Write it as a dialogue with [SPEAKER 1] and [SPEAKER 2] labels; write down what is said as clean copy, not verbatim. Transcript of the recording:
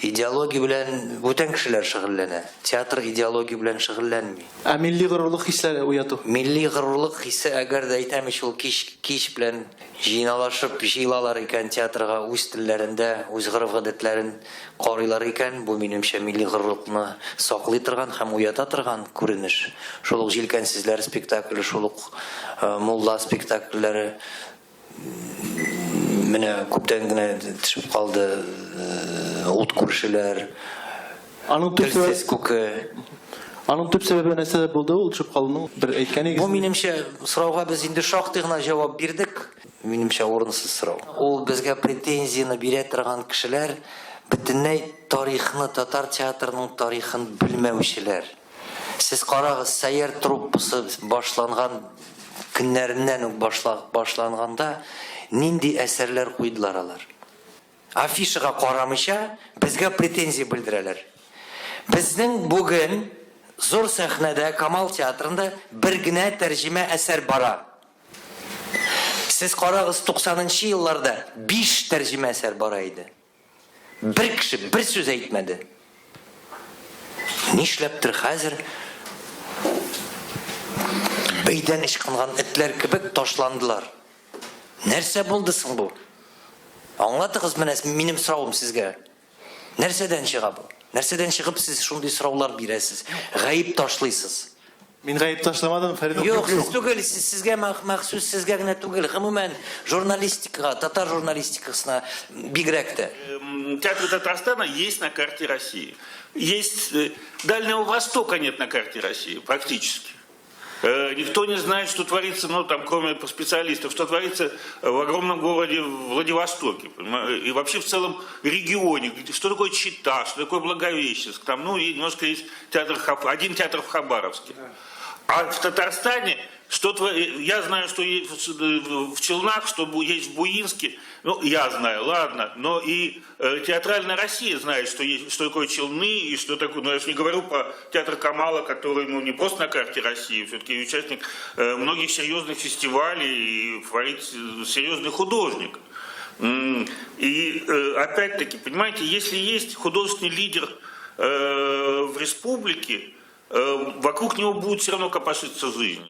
[SPEAKER 1] Идеология белән бүтән кешеләр шөгыльләнә. Театр идеология белән шөгыльләнми.
[SPEAKER 2] Ә милли горурлык хисләре уяту?
[SPEAKER 1] Милли горурлык хисе, әгәр дә әйтәм ич, ул кич, кич белән җыйналашып җыелалар икән театрга, үз телләрендә, үз гореф-гадәтләрен карыйлар икән, бу, минемчә, милли горурлыкны саклый торган һәм уята торган күренеш. Шул ук Җилкәнсезләр спектакле, шул ук Мулла спектакльләре. Менә күптән генә төшеп калды ут күршеләр.
[SPEAKER 2] Аның төп
[SPEAKER 1] Телсез күке.
[SPEAKER 2] Аның төп сәбәбе нәрсәдә булды ул төшеп калуның? Бер әйткән
[SPEAKER 1] Бу минемчә сорауга без инде шактый гына җавап бирдек. Минемчә урынсыз сорау. Ул безгә претензияне бирә торган кешеләр бөтенләй тарихны, татар театрының тарихын белмәүчеләр. Сез карагыз, Сәйяр труппасы башланган көннәреннән үк башланганда нинди әсәрләр куйдылар алар. Афишага карамыйча безгә претензия белдерәләр. Безнең бүген зур сәхнәдә Камал театрында бер генә тәрҗемә әсәр бара. Сез карагыз, 90 нчы елларда биш тәрҗемә әсәр бара иде. Бер кеше бер сүз әйтмәде. Нишләптер хәзер бәйдән ычкынган этләр кебек ташландылар. Нәрсә булды соң бу? Аңлатыгыз менә минем соравым сезгә. Нәрсәдән чыга бу? Нәрсәдән чыгып сез шундый сораулар бирәсез, гаеп ташлыйсыз?
[SPEAKER 2] Мин гаеп ташламадым, Фәрит.
[SPEAKER 1] Юк, сез түгел, сез сезгә махсус сезгә генә түгел, гомумән журналистикага, татар журналистикасына бигрәк тә.
[SPEAKER 3] Театр Татарстана есть на карте России. Есть Дальнего Востока нет на карте России практически. Никто не знает, что творится, ну там, кроме специалистов, что творится в огромном городе Владивостоке. И вообще в целом регионе. Что такое Чита, что такое Благовещенск. Там, ну, и немножко есть театр, один театр в Хабаровске. А в Татарстане что я знаю, что есть в Челнах, что есть в Буинске, ну, я знаю, ладно, но и театральная Россия знает, что есть, что такое Челны и что такое, ну, я же не говорю про театр Камала, который, ну, не просто на карте России, все-таки участник многих серьезных фестивалей и творит серьезный художник. И опять-таки, понимаете, если есть художественный лидер в республике, вокруг него будет все равно копошиться жизнь.